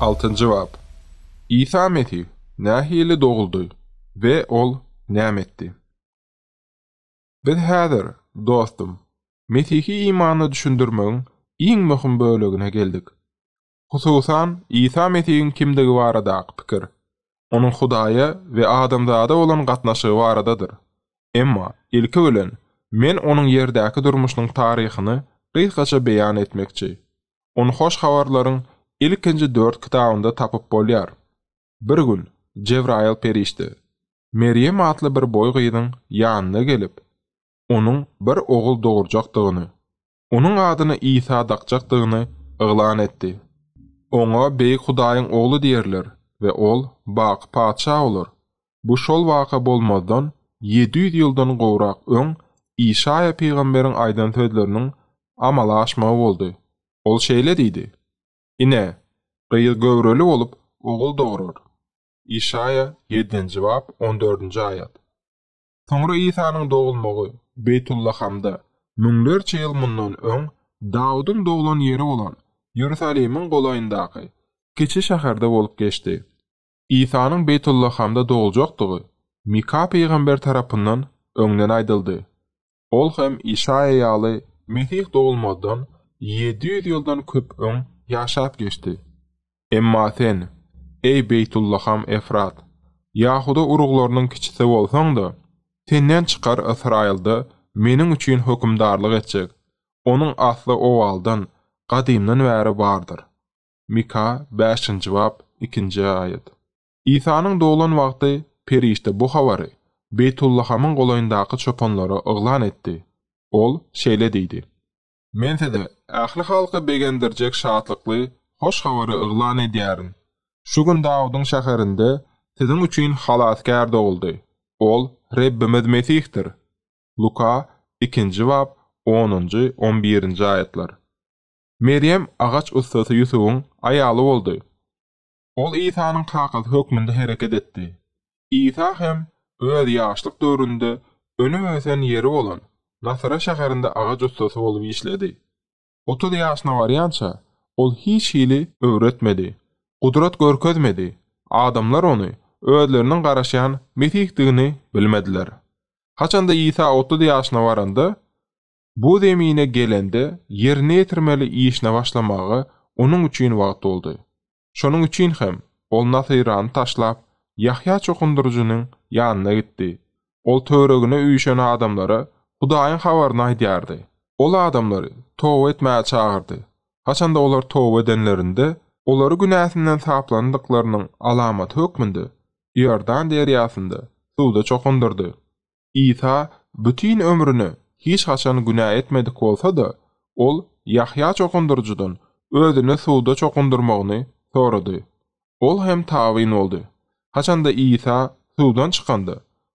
Altynjy bap. Isa Mesih nähili doguldy we ol näme etdi? Biz häzir, dostum, mesihi imany düşündirmegiň iň möhüm bölegine geldik. Hususan, Isa Mesihiň kimdigi baradaky pikir, Onuň Hudaýa we adamzada bolan gatnaşygy baradadyr. Emma, ilki bilen, men Onuň ýerdäki durmuşynyň taryhyny gysgaça beýan etmekçi. Ony Hoş Habarlaryň ilkinji dört kitabynda tapyp bolýar. Bir gün Jebraýyl perişde Merýem atly bir boý gyzyň ýanyna gelip, onuň bir ogul dogurjakdygyny, onuň adyny Isa dakjakdygyny yglan etdi. Oňa Beýik Hudaýyň Ogly diýerler we ol baky Patyşa bolar. Bu şol waka bolmazdan 700 ýyldan gowrak öň Işaýa pygamberiň aýdan sözleriniň amala aşmagy boldy. Ol şeýle diýdi, Ine, gyz göwreli bolup, ogul dograr. Işaýa, ýedinji bap, on dördünji aýat. Soňra Isanyň dogulmagy Beýtullahamda, müňlerçe ýyl mundan öň Dawudyň doglan ýeri bolan Iýerusalimiň golaýyndaky kiçi şäherde bolup geçdi. Isanyň Beýtullahamda doguljakdygy Mika pygamber tarapyndan öňden aýdyldy. Ol hem Işaýa ýaly Mesih dogulmazdan 700 ýyldan köp öň ýaşap geçdi. Emma sen, eý Beýtullaham Efrat, Ýahuda uruglarynyň kiçisi bolsaň-da, senden çykar Ysraýylda Meniň üçin hökümdarlyk etjek, onuň asly owaldan, gadymdan bäri bardyr. Mika, bäşinji bap, ikinji aýat. Isanyň doglan wagty perişde bu habary Beýtullahamyň golaýyndaky çopanlara yglan etdi. Ol şeýle diýdi. Men size ähli halky begendirjek şatlykly hoş habary yglan edýärin. Şu gün Dawudyň şäherinde siziň üçin Halasgär doguldy. Ol Rebbimiz Mesihdir. Luka, ikinji bap, onunjy, on birinji aýatlar. Merýem agaç ussasy Ýusubyň aýaly boldy. Ol Isanyň kakasy hökmünde hereket etdi. Isa hem öz ýaşlyk döwründe önüp-ösen ýeri bolan Nasyra şäherinde agaç ussasy bolup işledi. 30 ýaşyna barýança, ol hiç hili öwretmedi, gudrat görkezmedi, adamlar ony özleriniň garaşýan Mesihdigini bilmediler. Haçanda Isa 30 ýaşyna baranda, Bu zemine gelende ýerine ýetirmeli işine başlamaga onuň üçin wagt boldy. Şonuň üçin hem ol Nasyrany taşlap, Ýahýa çokundyryjynyň ýanyna gitdi. Ol töweregine üýşen adamlara Hudaýyň habaryny aýdýardy. Ol adamlary toba etmäge çagyrdy. Haçanda olar toba edenlerinde, olary günäsinden saplandyklarynyň alamaty hökmünde Iordan derýasynda suwda çokundyrdy. Isa bütin ömrüne hiç haçan günä etmedik bolsa-da, ol Ýahýa çokundyryjydan özüni suwda çokundyrmagyny sorady. Ol hem tabyn boldy. Haçanda Isa suwdan çykanda,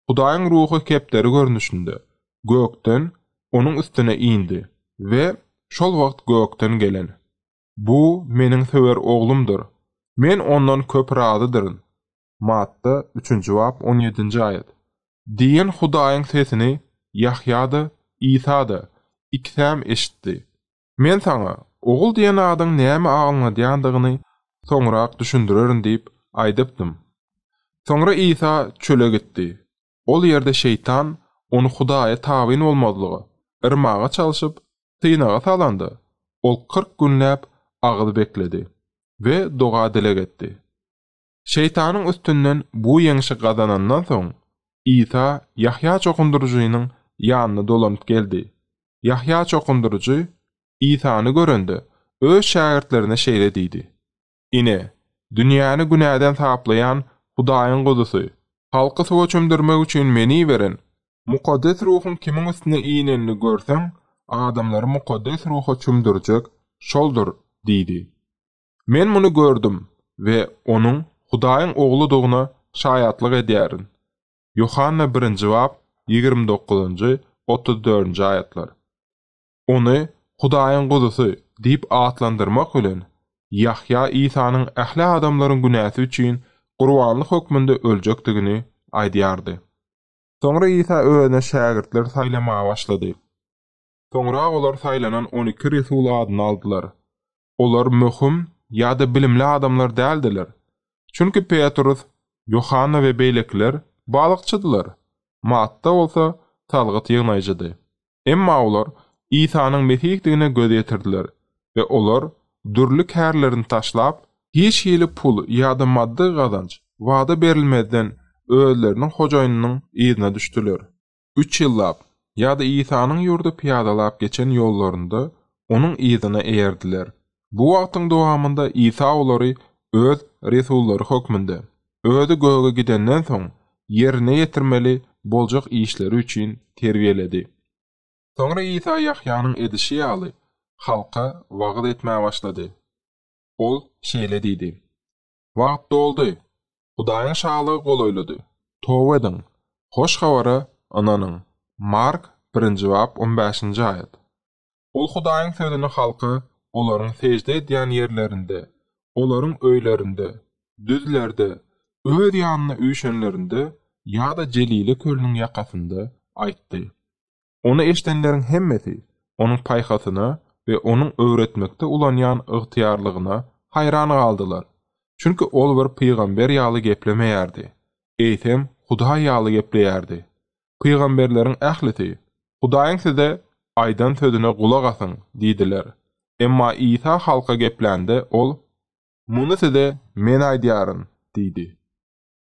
Hudaýyň Ruhy kepderi görnüşinde gökden Onuň üstüne indi we şol wagt gökden gelen, Bu Meniň söwer Oglumdyr. Men Ondan köp razydyryn. Matta, üçünji bap, on ýedinji aýat. Diýen Hudaýyň sesini Ýahýa-da, Isa-da, ikisäm eşitdi. Men saňa Ogul diýen adyň näme aňladýandygyny soňrak düşündirerin diýip aýdypdym. Soňra Isa çöle gitdi. Ol ýerde şeýtan ony Hudaýa tabyn bolmazlyga yrmaga çalşyp, synaga salanda, ol 40 günläp agyz bekledi we doga-dileg etdi. Şeýtanyň üstünden bu ýeňşi gazanandan soň, Isa Ýahýa çokundyryjynyň ýanyna dolanyp geldi. Ýahýa çokundyryjy Isany görende, öz şägirtlerine şeýle diýdi, Ine, dünýäni günäden saplaýan Hudaýyň Guzusy! Halky suwa çümdürmek üçin meni iberen Mukaddes Ruhuň kimiň üstüne inenini görseň, adamlary Mukaddes Ruha çümdürjek Şoldur diýdi. Men muny gördüm we Onuň Hudaýyň Ogludygyna şaýatlyk edýärin. Ýohanna birinji bap, 29-njy, 34-nji aýatlar. Ony Hudaýyň Guzusy diýip atlandyrmak bilen, Ýahýa Isanyň ähli adamlaryň günäsi üçin gurbanlyk hökmünde öljekdigini aýdýardy. Soňra Isa özüne şägirtler saýlamaga başlady. Soňra olar saýlanan on iki resul adyny aldylar. Olar möhüm ýa-da bilimli adamlar däldiler. Çünki Petrus, Ýohanna we beýlekiler balykçydylar, Matta bolsa salgyt ýygnaýjydy. Emma olar Isanyň Mesihdigine göz ýetirdiler we olar dürli kärlerini taşlap, hiç hili pul ýa-da maddy gazanç wada berilmezden özleriniň Hojaýynynyň yzyna düşdüler. Üç ýyllap ýa-da Isanyň ýurdy pyýadalap geçen ýollarynda Onuň yzyna eýerdiler. Bu wagtyň dowamynda Isa olary Öz resullary hökmünde, Özi göge gidenden soň ýerine ýetirmeli boljak işleri üçin terbiýeledi. Soňra Isa Ýahýanyň edişi ýaly, halka wagyz etmäge başlady. Ol şeýle diýdi, Wagt doldy, Hudaýyň Şalygy golaýlady. Toba ediň, Hoş Habara ynanyň. Mark, birinji bap, on bäşinji aýat. Ol Hudaýyň sözüni halka olaryň sežde edýän ýerlerinde, olaryň öýlerinde, düzlerde, öz ýanyna üýşenlerinde ýa-da Jelile kölüniň ýakasynda aýtdy. Ony eşidenleriň hemmesi onuň paýhasyna we onuň öwretmekde ulanýan ygtyýarlygyna haýran galdylar. Çünki ol bir pygamber ýaly geplemeýärdi, eýsem, Hudaý ýaly gepleýärdi. Pygamberleriň ählisi, Hudaýyň size aýdan sözüne gulak asyň diýdiler. Emma Isa halka geplände, ol, Muny size Men aýdýaryn diýdi.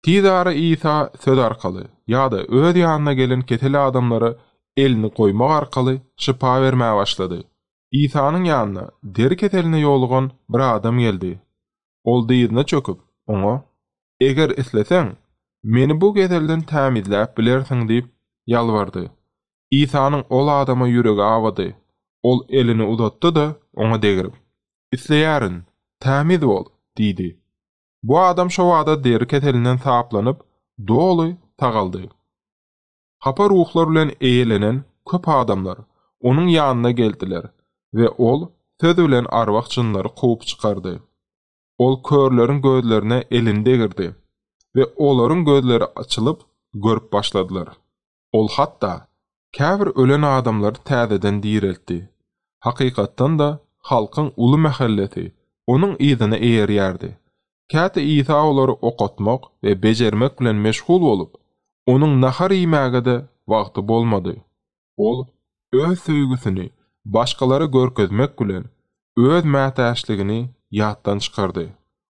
Tiz ara Isa söz arkaly ýa-da öz ýanyna gelen kesel adamlara elini goýmak arkaly şypa bermäge başlady. Isanyň ýanyna deri keseline ýolugan bir adam geldi. Ol dyzyna çöküp, Oňa, Eger isleseň, meni bu keselden tämizläp bilersiň diýip ýalbardy. Isanyň ol adama ýüregi awady. Ol elini uzatdy-da, oňa degrip, Isleýärin, tämiz bol! diýdi. Bu adam şobada deri keselinden saplanyp, doly sagaldy. Hapa ruhlar bilen eýelenen köp adamlar Onuň ýanyna geldiler we Ol söz bilen arwah-jynlary kowup çykardy. Ol körleriň gözlerine elini degirdi we olaryň gözleri açylyp, görüp başladylar. Ol hatda käbir ölen adamlary täzeden direltdi. Hakykatdan-da, halkyň uly mähellesi Onuň yzyna eýerýärdi. Käte Isa olary okatmak we bejermek bilen meşgul bolup, Onuň nahar iýmäge-de wagty bolmady. Ol Öz söýgüsini başgalara görkezmek bilen, Öz mätäçligini ýatdan çykardy.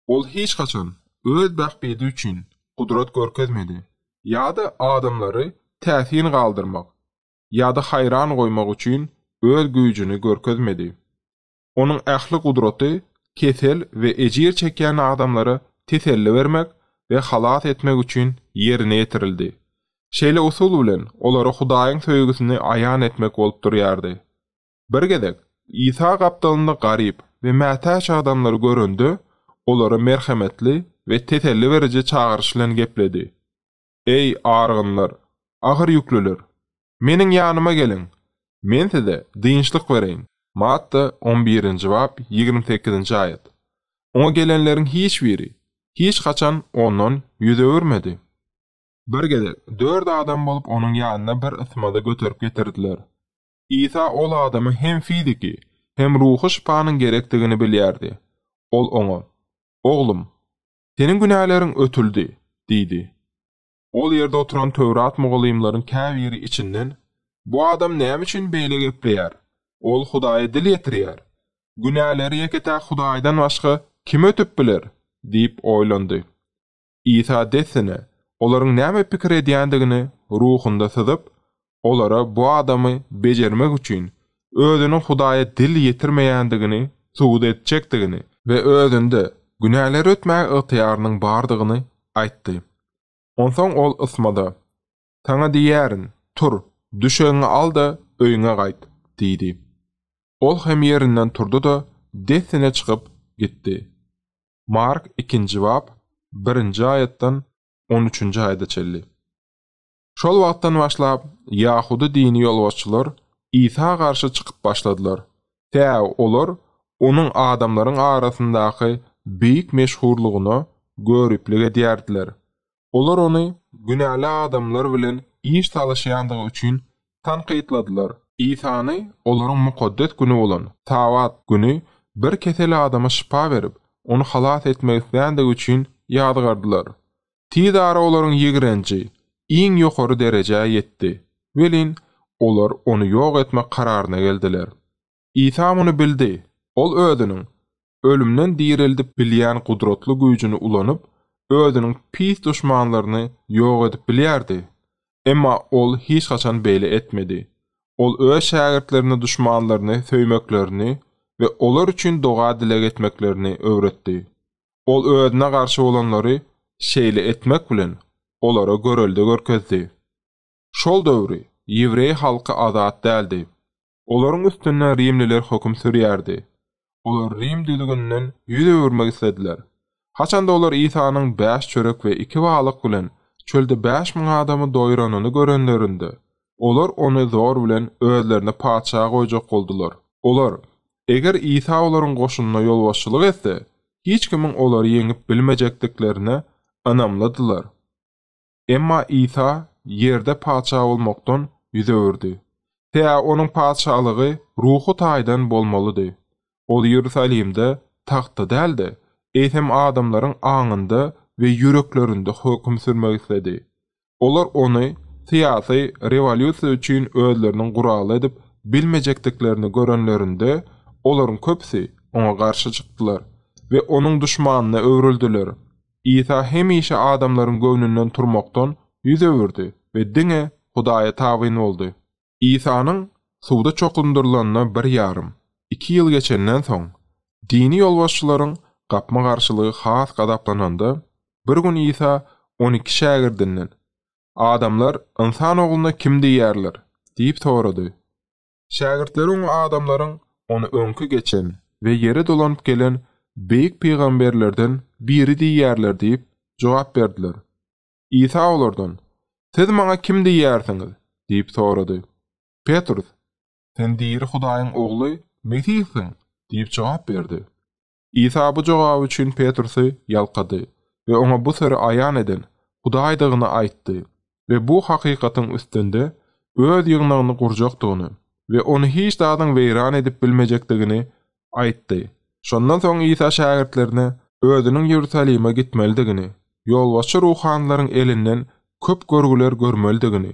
Ol hiç haçan öz bähbidi üçin gudrat görkezmedi ýa-da adamlary täsin galdyrmak ýa-da haýran goýmak üçin öz güýjüni görkezmedi. Onuň ähli gudraty kesel we ejir çekýän adamlara teselli bermek we halas etmek üçin ýerine ýetirildi. Şeýle usul bilen olara Hudaýyň söýgüsini aýan etmek bolup durýardy. Bir gezek Isa gapdalynda garyp we mätäç adamlary görende, olara merhemetli we teselli beriji çagyryş bilen gepledi, Eý, argynlar, agyr ýüklüler! Meniň ýanyma geliň, Men size dynçlyk bereýin. Matta on birinji bap, 28-nji aýat. Oňa gelenleriň hiç biri hiç haçan Ondan ýüz öwürmedi. Bir gezek dört adam bolup Onuň ýanyna bir ysmazy göterip getirdiler. Isa ol adama hem fiziki, hem ruhy şypanyň gerekdigini bilýärdi. Ol oňa, Oglum, seniň günäleriň ötüldi diýdi. Ol ýerde oturan Töwrat mugallymlaryň käbiri içinden, Bu adam näme üçin beýle gepleýär? Ol Hudaýa dil ýetirýär. Günäleri ýeke-täk Hudaýdan başga kim ötüp biler? diýip oýlandy. Isa dessine olaryň näme pikir edýändigini ruhunda syzyp, olara bu adamy bejermek üçin özüniň Hudaýa dil ýetirmeýändigini subut etjekdigini we özünde günäleri ötmäge ygtyýarynyň bardygyny aýtdy. Onsoň ol ysmada, Saňa diýýärin, tur, düşegiňi al-da, öýüňe gaýt! diýdi. Ol hem ýerinden turdy-da, dessine çykyp gitdi. Mark ikinji bap, birinji aýatdan on üçünji aýada çenli. Şol wagtdan başlap, ýahudy dini ýolbaşçylar Isa garşy çykyp başladylar, sebäbi olar Onuň adamlaryň arasyndaky beýik meşhurlygyna göriplik edýärdiler. Olar Ony günäli adamlar bilen iş salyşýandygy üçin tankytladylar. Isany olaryň mukaddes güni bolan Sabat güni bir kesel adama şypa berip, Ony halas etmek isländigi üçin ýazgardylar. Tiz ara olaryň ýigrenji iň ýokary derejä ýetdi, welin, olar Ony ýok etmek kararyna geldiler. Isa muny bildi. Ol Özüniň ölümden direldip bilýän gudratly güýjüni ulanyp, Özüniň pis duşmanlaryny ýok edip bilýärdi. Emma Ol hiç haçan beýle etmedi. Ol Öz şägirtlerine duşmanlaryny söýmeklerini we olar üçin doga-dileg etmeklerini öwretdi. Ol Özüne garşy bolanlary şeýle etmek bilen, olara görelde görkezdi. Şol döwri ýewreý halky azat däldi. Olaryň üstünde rimliler höküm sürýärdi. Olar rim düzgüninden ýüz öwürmek islediler. Haçanda olar Isanyň bäş çörek we iki balyk bilen çölde 5000 adamy doýranyny görenlerinde, olar ony zor bilen özlerine patyşa goýjak boldular. Olar, eger Isa olaryň goşunyna ýolbaşçylyk etse, hiç kimiň olary ýeňip bilmejekdiklerine ynamlydylar. Emma Isa ýerde patyşa bolmakdan ýüz öwürdi. Sebäbi onuň patyşalygy ruhy taýdan bolmalydy. Ol Iýerusalimde tagtda däl-de, eýsem adamlaryň aňynda we ýüreklerinde höküm sürmek isledi. Olar ony syýasy rewolýusiýa üçin özleriniň guraly edip bilmejekdiklerini görenlerinde, olaryň köpüsi oňa garşy çykdylar we onuň duşmanyna öwrüldiler. Isa hemişe adamlaryň göwnünden turmakdan ýüz öwürdi we diňe Hudaýa tabyn boldy. Isanyň suwda çokundyrylanyna bir ýarym, iki ýyl geçenden soň, dini ýolbaşçylaryň gapma-garşylygy has gazaplananda, bir gün Isa on iki şägirdinden, Adamlar Ynsan Ogluna kim diýýärler? diýip sorady. Şägirtleri oňa adamlaryň Ony öňki geçen we ýere dolanyp gelen beýik pygamberlerden biri diýýärler diýip jogap berdiler. Isa olardan, Siz Maňa kim diýýärsiňiz? diýip sorady. Petrus, Sen diri Hudaýyň Ogly Mesihsiň diýip jogap berdi. Isa bu jogaby üçin Petrusy ýalkady we oňa bu syry aýan eden Hudaýdygyny aýtdy we bu hakykatyň üstünde Öz ýygnagyny gurjakdygyny we ony hiç zadyň weýran edip bilmejekdigini aýtdy. Şondan soň Isa şägirtlerine Özüniň Iýerusalime gitmelidigini, ýolbaşçy ruhanylaryň elinden köp görgüler görmelidigini,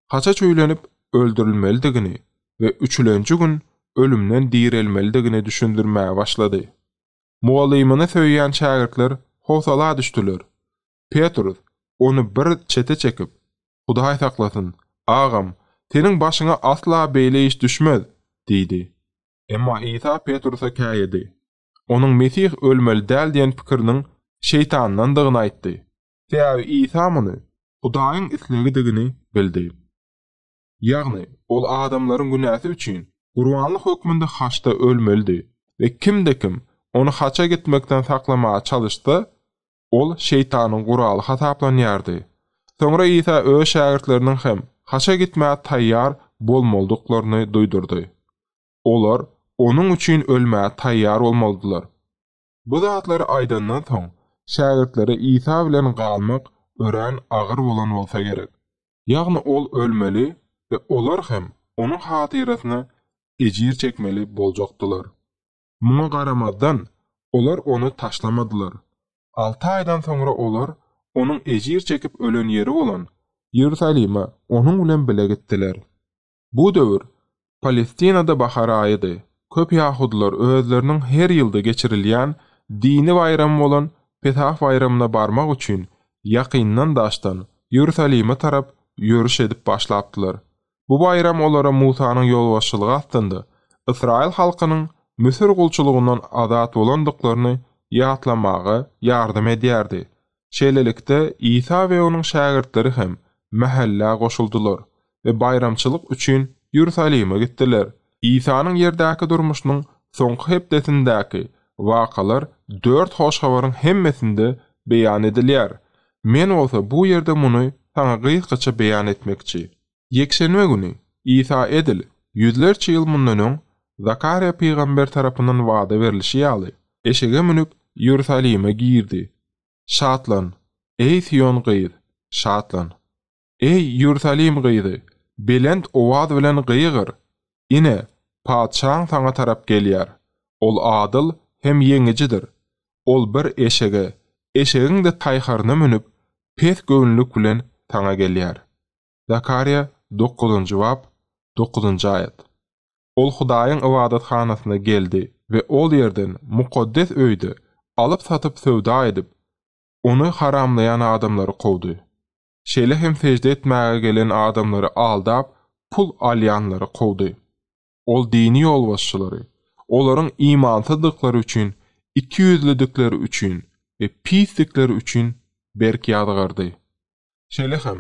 haça çüýlenip öldürilmelidigini we üçülenji gün ölümden direlmelidigini düşündirmäge başlady. Mugallymyny söýýän şägirtler howsala düşdüler. Petrus ony bir çete çekip, Hudaý saklasyn, agam, seniň başyňa asla beýle iş düşmez! diýdi. Emma Isa Petrusa käýedi. Onuň Mesih ölmeli däl diýen pikiriniň şeýtandandygyny aýtdy. Sebäbi Isa muny Hudaýyň islegidigini bildi. Ýagny, ol adamlaryň günäsi üçin gurbanlyk hökmünde haçda ölmelidi we kimde-kim ony haça gitmekden saklamaga çalyşsa, ol şeýtanyň guraly hasaplanýardy. Soňra Isa öz şägirtleriniň hem haça gitmäge taýýar bolmalydyklaryny duýdurdy. Olar onuň üçin ölmäge taýýar bolmalydylar. Bu zatlary aýdandan soň, şägirtlere Isa bilen galmak örän agyr bolan bolsa gerek. Ýagny ol ölmeli we olar hem onuň hatyrasyna ejir çekmeli boljakdylar. Muňa garamazdan, olar ony taşlamadylar. Alty aýdan soňra olar onuň ejir çekip ölen ýeri bolan Iýerusalime onuň bilen bile gitdiler. Bu döwür Palestinada bahar aýydy. Köp ýahudylar özleriniň her ýylda geçirilýän dini baýramy bolan Pesah baýramyna barmak üçin ýakyndan-daşdan Iýerusalime tarap ýörüş edip başlapdylar. Bu baýram olara Musanyň ýolbaşçylygy astynda ysraýyl halkynyň Müsür gulçulygyndan azat bolandyklaryny ýatlamaga ýardam edýärdi. Şeýlelikde, Isa we onuň şägirtleri hem mähellä goşuldylar we baýramçylyk üçin Iýerusalime gitdiler. Isanyň ýerdäki durmuşynyň soňky hepdesindäki wakalar dört Hoş Habaryň hemmesinde beýan edilýär. Men bolsa bu ýerde muny saňa gysgaça beýan etmekçi. Ýekşenbe güni Isa edil ýüzlerçe ýyl mundan öň Zakarýa pygamber tarapyndan wada berlişi ýaly, eşege münüp Iýerusalime girdi. Şatlan, eý Sion gyz, şatlan! Eý, Iýerusalim gyzy, belent owaz bilen gygyr! Ine, Patyşaň saňa tarap gelýär. Ol adyl hem ýeňijidir. Ol bir eşege, eşegiň-de taýharyna münüp, pes göwünlik bilen saňa gelýär. Zakarýa dokuzynjy bap, dokuzynjy aýat. Ol Hudaýyň ybadathanasyna geldi we ol ýerden mukaddes öýde alyp-satyp söwda edip, ony haramlaýan adamlary kowdy. Şeýle hem sežde etmäge gelen adamlary aldap, pul alýanlary kowdy. Ol dini ýolbaşçylary, olaryň imansyzdyklary üçin, ikiýüzlüdikleri üçin we pisdikleri üçin berk ýazgardy. Şeýle hem,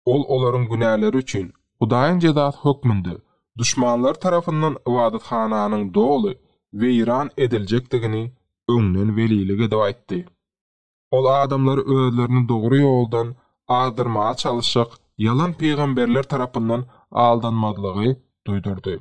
ol olaryň günäleri üçin Hudaýyň jezasy hökmünde duşmanlary tarapyndan ybadathananyň doly weýran ediljekdigini öňden welilik edip aýtdy. Ol adamlary özlerini dogry ýoldan azdyrmaga çalyşjak ýalan pygamberler tarapyndan aldanmazlygy duýdurdy.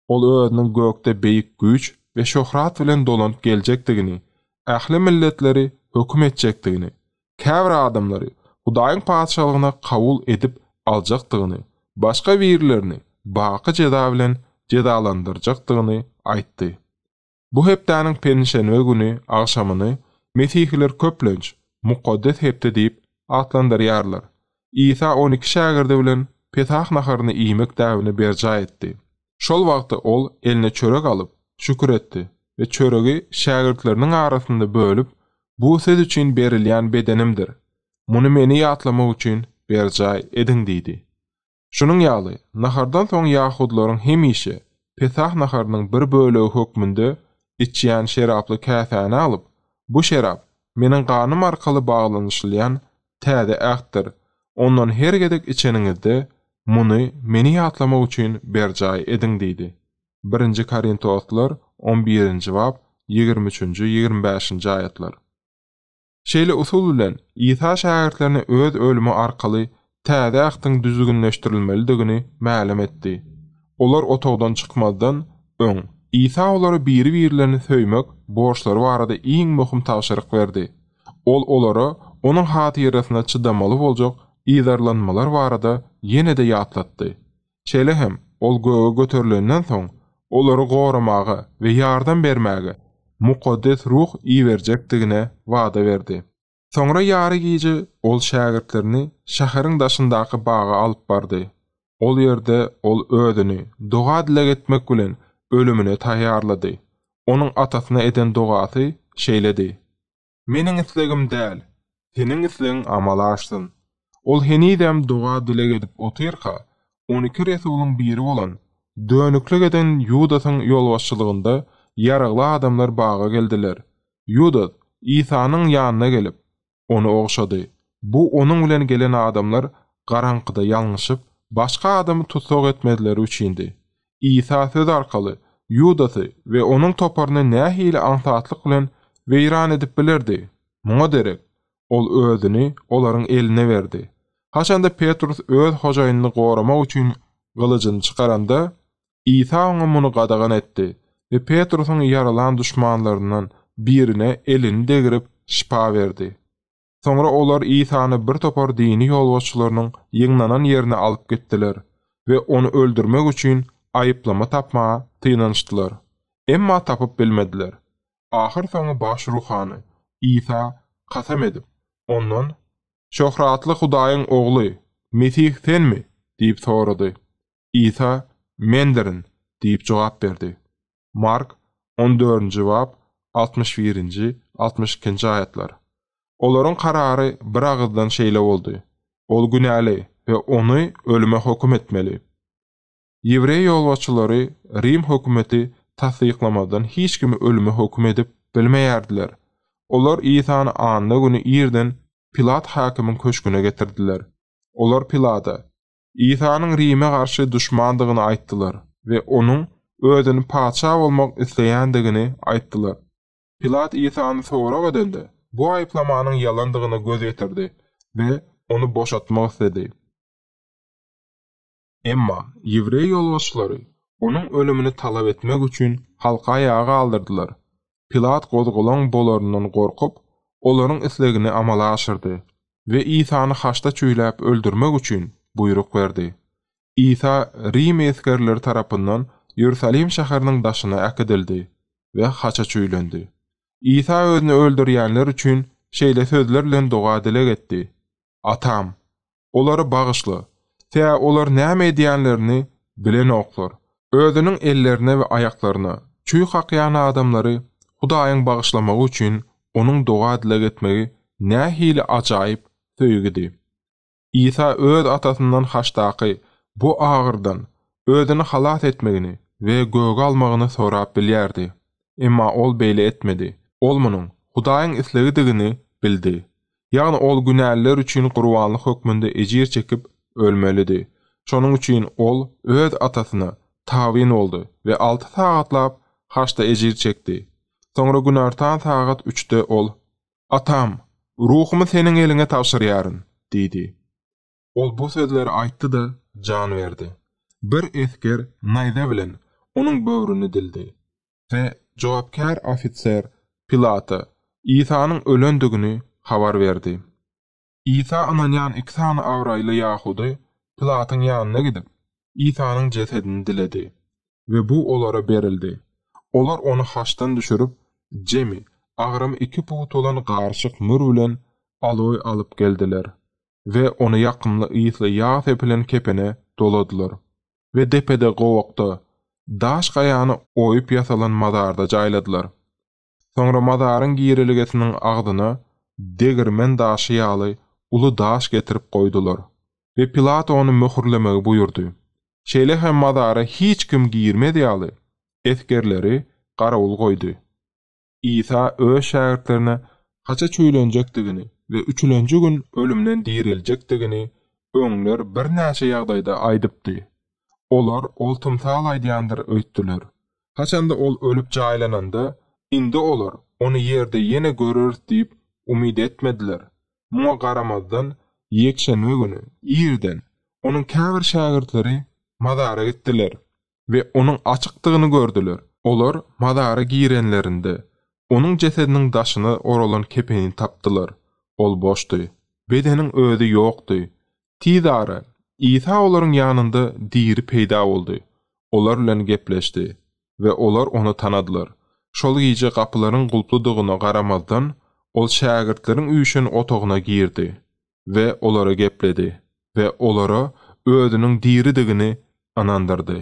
Ol özüniň gökde beýik güýç we şöhrat bilen dolanyp geljekdigini, ähli milletleri höküm etjekdigini, käbir adamlary Hudaýyň Patyşalygyna kabul edip aljakdygyny, başga birlerini baky jeza bilen jezalandyrjakdygyny aýtdy. Bu hepdäniň penşenbe güni agşamyny mesihiler köplenç Mukaddes hepde diýip atlandyrýarlar. Isa on iki şägirdi bilen Pesah naharyny iýmek däbini berjaý etdi. Şol wagtda ol eline çörek alyp, şükür etdi we çöregi şägirtleriniň arasynda bölüp, Bu siz üçin berilýän bedenimdir. Muny meni ýatlamak üçin berjaý ediň diýdi. Şunuň ýaly, nahardan soň ýahudylaryň hemişe Pesah naharynyň bir bölegi hökmünde içýän şeraply käsäni alyp, Bu şerap Meniň ganym arkaly baglanyşylýan täze ähtdir, ondan her gezek içeniňizde, muny Meni ýatlamak üçin berjaý ediň diýdi. Birinji Korintoslar, on birinji bap, ýigrimi üçünji, ýigrimi bäşinji aýatlar. Şeýle usul bilen, Isa şägirtlerine öz ölümi arkaly Täze Ähtiň düzgünleşdirilmelidigini mälim etdi. Olar otagdan çykmazdan öň, Isa olara biri-birlerini söýmek borçlary barada iň möhüm tabşyryk berdi. Ol olara Onuň hatyrasyna çydamaly boljak yzarlanmalar barada ýene-de ýatlatdy. Şeýle hem, ol göge göterilenden soň, olary goramaga we ýardam bermäge Mukaddes Ruh iberjekdigine wada berdi. Soňra ýary gije ol şägirtlerini şäheriň daşyndaky baga alyp bardy. Ol ýerde ol özüni doga-dileg etmek bilen ölümine taýýarlady. Onuň Atasyna eden dogasy şeýledi. Meniň islegim däl, Seniň islegiň amala aşsyn. Ol henizem doga-dileg edip otyrka, on iki resulyň biri bolan, dönüklik eden Ýudasyň ýolbaşçylygynda ýaragly adamlar baga geldiler. Ýudas Isanyň ýanyna gelip, Ony ogşady. Bu onuň bilen gelen adamlar garaňkyda ýalňyşyp, başga adamy tussag etmezleri üçindi. Isa söz arkaly Ýudasy we onuň toparyny nähili aňsatlyk bilen weýran edip bilerdi? Muňa derek, Ol Özüni olaryň eline berdi. Haçanda Petrus öz Hojaýynyny goramak üçin gylyjyny çykaranda, Isa oňa muny gadagan etdi we Petrusyň ýaralan duşmanlaryndan birine elini degrip şypa berdi. Soňra olar Isany bir topar dini ýolbaşçylarynyň ýygnanan ýerine alyp gitdiler we ony öldürmek üçin aýyplama tapmaga synanyşdylar. Emma tapyp bilmediler. Ahyrsoňy baş ruhany Isa kasam edip, ondan, Şöhratly Hudaýyň Ogly, Mesih senmi? diýip sorady. Isa, Mendirin diýip jogap berdi. Mark, on dördünji bap, altmyş birinji, altmyş ikinji aýatlar. Olaryň karary bir agyzdan şeýle boldy, Ol günäli we ony ölüme höküm etmeli. Ýewreý ýolbaşçylary Rim hökümeti tassyklamazdan hiç kimi ölüme höküm edip bilmeýärdiler. Olar Isany anna güni irden Pilat häkimiň köşgüne getirdiler. Olar Pilata, Isanyň Rime garşy duşmandygyny aýtdylar we onuň özüni patyşa bolmak isleýändigini aýtdylar. Pilat Isany sorag edende, bu aýyplamanyň ýalandygyna göz ýetirdi we ony boşatmak isledi. Emma ýewreý ýolbaşçylary onuň ölümini talap etmek üçin halky aýaga galdyrdylar. Pilat gozgalaň bolaryndan gorkup, olaryň islegini amala aşyrdy we Isany haçda çüýläp öldürmek üçin buýruk berdi. Isa rim esgerleri tarapyndan Iýerusalim şäheriniň daşyna äkidildi we haça çüýlendi. Isa özüni öldürýänler üçin şeýle sözler bilen doga-dileg etdi, Atam, olary bagyşla, sebäbi olar näme edýänlerini bilenoklar. Özüniň ellerine we aýaklaryna çüý kakýan adamlary Hudaýyň bagyşlamagy üçin onuň doga-dileg etmegi nähili ajaýyp söýgüdi! Isa öz Atasyndan haçdaky bu agyrdan özüni halas etmegini we göge almagyny sorap bilýärdi. Emma ol beýle etmedi. Ol munuň Hudaýyň islegidigini bildi. Ýagny ol günäliler üçin gurbanlyk hökmünde ejir çekip ölmelidi. Şonuň üçin ol öz Atasyna tabyn boldy we alty sagatlap haçda ejir çekdi. Soňra günortan sagat üçde ol Atam, ruhumy seniň eliňe tabşyrýaryn, diýdi. Ol bu sözleri aýtdy-da, jan berdi. Bir esger naýza bilen onuň böwrüni dildi we jogapkär ofiser Pilata Isanyň ölendigini habar berdi. Isa ynanýan iki sany abraýly ýahudy Pilatyň ýanyna gidip, Isanyň jesedini diledi we bu olara berildi. Olar ony haçdan düşürip, jemi agramy iki put bolan garyşyk mür bilen aloý alyp geldiler we ony ýakymly ysly ýag sepilen kepene doladylar we depede gowakda, daş gaýany oýup ýasalan mazarda jaýladylar. Soňra mazaryň girelgesiniň agzyna degirmen daşy ýaly uly daş getirip goýdular we Pilat ony möhürlemegi buýurdy. Şeýle hem mazara hiç kim girmez ýaly, esgerleri garawul goýdy. Isa öz şägirtlerine haça çüýlenjekdigini we üçülenji gün ölümden direljekdigini öňler birnäçe ýagdaýda aýdypdy. Olar ol tymsal aýdýandyr öýtdüler. Haçanda ol ölüp jaýlananda, indi olar ony ýerde ýene göreris diýip umyt etmediler. Muňa garamazdan, ýekşenbe güni irden onuň käbir şägirtleri mazara gitdiler we onuň açykdygyny gördüler. Olar mazara girenlerinde, onuň jesediniň daşyna oralan kepeni tapdylar. Ol boşdy. Bedeniň özi ýokdy. Tizara Isa olaryň ýanynda diri peýda boldy. Olar bilen gepleşdi we olar ony tanadylar. Şol gije gapylaryň gulpludygyna garamazdan, ol şägirtleriň üýşen otagyna girdi we olara gepledi we olara özüniň diridigini ynandyrdy.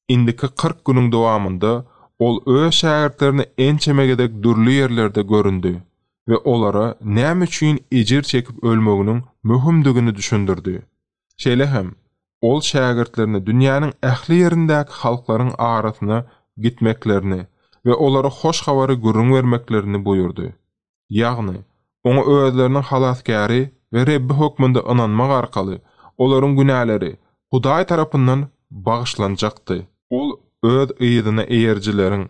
Indiki 40 günüň dowamynda ol öz şägirtlerine ençeme gezek dürli ýerlerde göründi we olara näme üçin ejir çekip ölmeginiň möhümdigini düşündirdi. Şeýle hem, ol şägirtlerine dünýäniň ähli ýerindäki halklaryň arasyna gitmeklerini we olara hoş habary gürrüň bermeklerini buýurdy. Ýagny, oňa özleriniň Halasgäri we Rebbi hökmünde ynanmak arkaly olaryň günäleri Hudaý tarapyndan bagyşlanjakdy. Ol öz yzyna eýerijileriň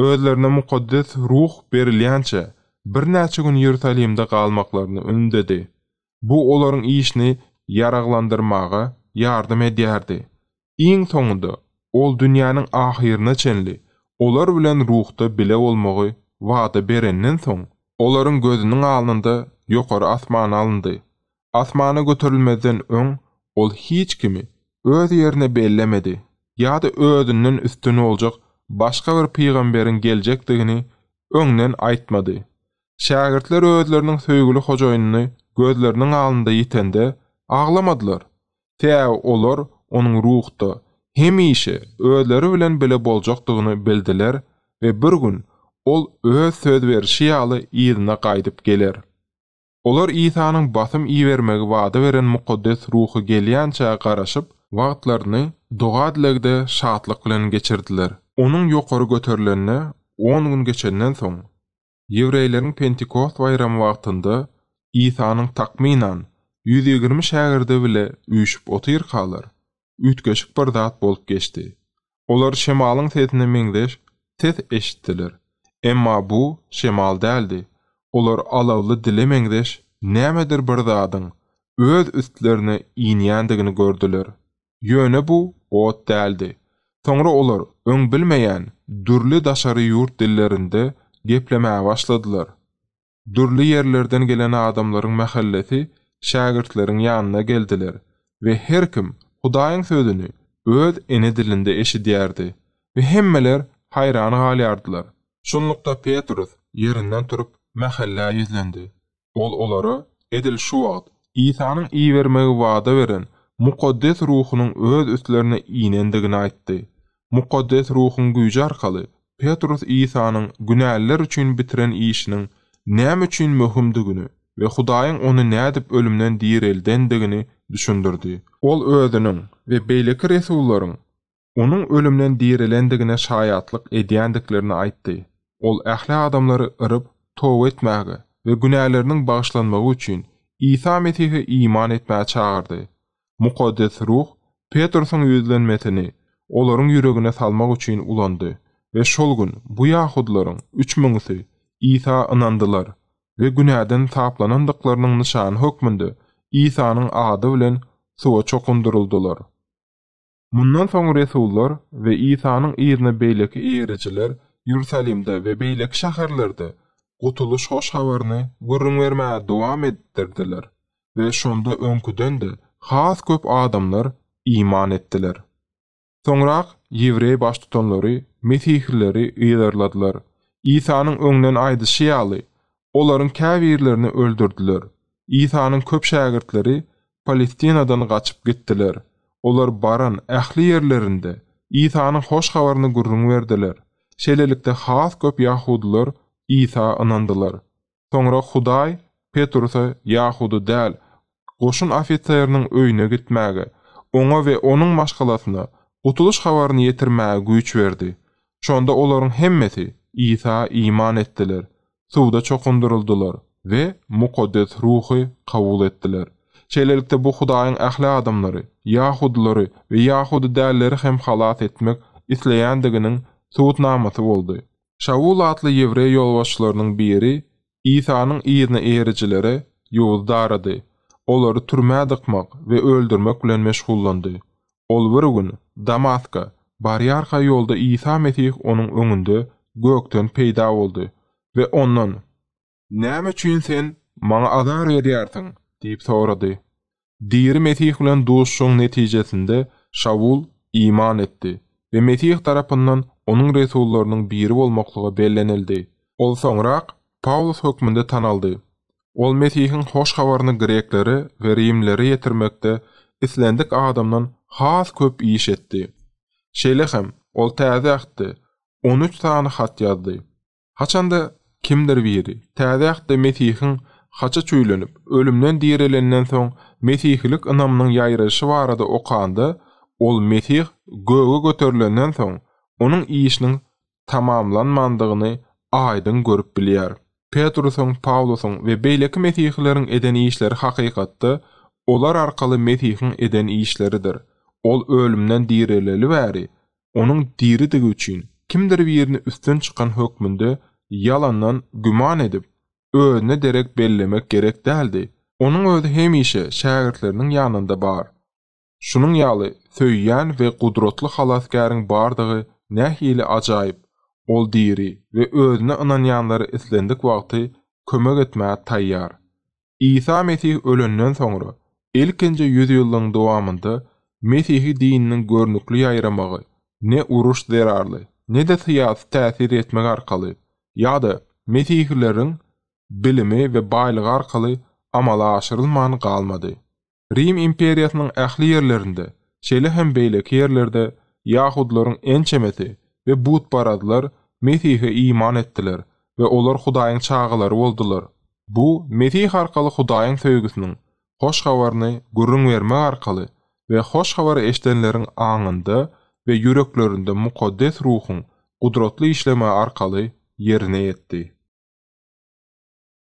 özlerine mukaddes ruh berilýänçä birnäçe gün Iýerusalimde galmaklaryny ündedi. Bu olaryň işini ýaraglandyrmaga ýardam edýärdi. Iň soňunda, ol dünýäniň ahyryna çenli olar bilen ruhda bile bolmagy wada berenden soň, olaryň gözüniň alnynda ýokary asmana alyndy. Asmana göterilmezden öň ol hiç kimi öz ýerine bellemedi ýa-da özünden üstün boljak başga bir pygamberiň geljekdigini öňden aýtmady. Şägirtler özleriniň söýgüli hojaýynyny gözleriniň alnynda ýitende, aglamadylar. Sebäbi olar onuň ruhda hemişe özleri bilen bile boljakdygyny bildiler we bir gün ol öz söz berişi ýaly yzyna gaýdyp geler. Olar Isanyň basym ibermegi wada beren mukaddes ruhy gelýänçä garaşyp, wagtlaryny doga-dilegde şatlyk bilen geçirdiler. Onuň ýokary göterilenine on gün geçenden soň, Ýewreýleriň Pentikost baýramy wagtynda Isanyň takmynan 120 şägirdi bile üýşüp otyrkalar, üýtgeşik bir zat bolup geçdi. Olar şemalyň sesine meňzeş ses eşitdiler. Emma bu şemal däldi. Olar alawly dile meňzeş nämedir bir zadyň öz üstlerine inýändigini gördüler. Ýöne bu ot däldi. Soňra olar öň bilmeýän dürli daşary ýurt dillerinde geplemäge başladylar. Dürli ýerlerden gelen adamlaryň mähellesi şägirtleriň ýanyna geldiler we her kim Hudaýyň sözüni öz ene dilinde eşidýärdi we hemmeler haýran galýardylar. Şunlukda Petrus. ýerinden turup, mähellä ýüzlendi. Ol olara edil şu wagt Isanyň ibermegi wada beren Mukaddes Ruhunyň öz üstlerine inendigini aýtdy. Mukaddes Ruhuň güýji arkaly Petrus Isanyň günäliler üçin bitiren işiniň näme üçin möhümdigini we Hudaýyň ony nädip ölümden direldendigini düşündirdi. Ol özüniň we beýleki resullaryň Onuň ölümden direlendigine şaýatlyk edýändiklerini aýtdy. Ol ähli adamlary yryp, toba etmäge we günäleriniň bagyşlanmagy üçin Isa Mesihe iman etmäge çagyrdy. Mukaddes Ruh Petrusyň ýüzlenmesini olaryň ýüregine salmak üçin ulandy we şol gün bu ýahudylaryň üç müňüsi Isa ynandylar we günäden saplanandyklarynyň nyşany hökmünde Isanyň ady bilen suwa çokundyryldylar. Mundan soň resullar we Isanyň yzyna beýleki eýerijiler Iýerusalimde we beýleki şäherlerde gutulyş hoş habaryny gürrüň bermäge dowam etdirdiler we şonda öňküden-de has köp adamlar iman etdiler. Soňrak ýewreý baştutanlary mesihileri yzarladylar. Isanyň öňden aýdyşy ýaly, olaryň käbirlerini öldürdiler. Isanyň köp şägirtleri Palestinadan gaçyp gitdiler. Olar baran ähli ýerlerinde Isanyň hoş habaryny gürrüň berdiler. Şeýlelikde has köp ýahudylar Isa ynandylar. Soňra Hudaý Petrusa ýahudy däl goşun ofiseriniň öýüne gitmäge, oňa we onuň maşgalasyna gutulyş habaryny ýetirmäge güýç berdi. Şonda olaryň hemmesi Isa iman etdiler, suwda çokundyryldylar we Mukaddes Ruhy kabul etdiler. Şeýlelikde, bu Hudaýyň ähli adamlary, ýahudylary we ýahudy dälleri hem halas etmek isleýändiginiň subutnamasy boldy. Şawul atly ýewreý ýolbaşçylarynyň biri Isanyň yzyna eýerijilere ýowuz darady, olary türmä dykmak we öldürmek bilen meşgullandy. Ol bir gün Damaska barýarka ýolda Isa Mesih onuň öňünde gökden peýda boldy we ondan, Näme üçin sen Maňa azar berýärsiň? diýip sorady. Diri Mesih bilen duşuşygyň netijesinde Şawul iman etdi we Mesih tarapyndan onuň resullarynyň biri bolmaklyga bellenildi. Ol soňrak Pawlus hökmünde tanaldy. Ol Mesihiň Hoş Habaryny greklere we rimlilere ýetirmekde islendik adamdan has köp iş etdi. Şeýle hem, ol Täze Ähtde on üç sany hat ýazdy. Haçanda kimdir biri Täze Ähtde Mesihiň haça çüýlenip, ölümden direlenden soň mesihilik ynamynyň ýaýraýşy barada okanda, ol Mesih göge göterilenden soň, Onuň işiniň tamamlanmandygyny aýdyň görüp bilýär. Petrusyň, Pawlusyň we beýleki mesihileriň eden işleri hakykatda olar arkaly Mesihiň eden işleridir. Ol ölümden direleli bäri, Onuň diridigi üçin kimdir birini üstün çykan hökmünde ýalandan güman edip, özüne derek bellemek gerek däldi. Onuň özi hemişe şägirtleriniň ýanynda bar. Şunuň ýaly söýýän we gudratly Halasgäriň bardygy nähili ajaýyp! Ol diri we özüne ynanýanlara islendik wagty kömek etmäge taýýar. Isa Mesih ölenden soňra, ilkinji ýüzýyllygyň dowamynda mesihi dininiň görnükli ýaýramagy ne uruş zerarly, ne-de syýasy täsir etmek arkaly ýa-da mesihileriň bilimi we baýlygy arkaly amala aşyrylman galmady. Rim imperiýasynyň ähli ýerlerinde, şeýle hem beýleki ýerlerde ýahudylaryň ençemesi we butparazlar Mesihe iman etdiler we olar Hudaýyň çagalary boldular. Bu Mesih arkaly Hudaýyň söýgüsiniň Hoş Habaryny gürrüň bermek arkaly we Hoş Habary eşidenleriň aňynda we ýüreklerinde Mukaddes Ruhuň gudratly işlemegi arkaly ýerine ýetdi.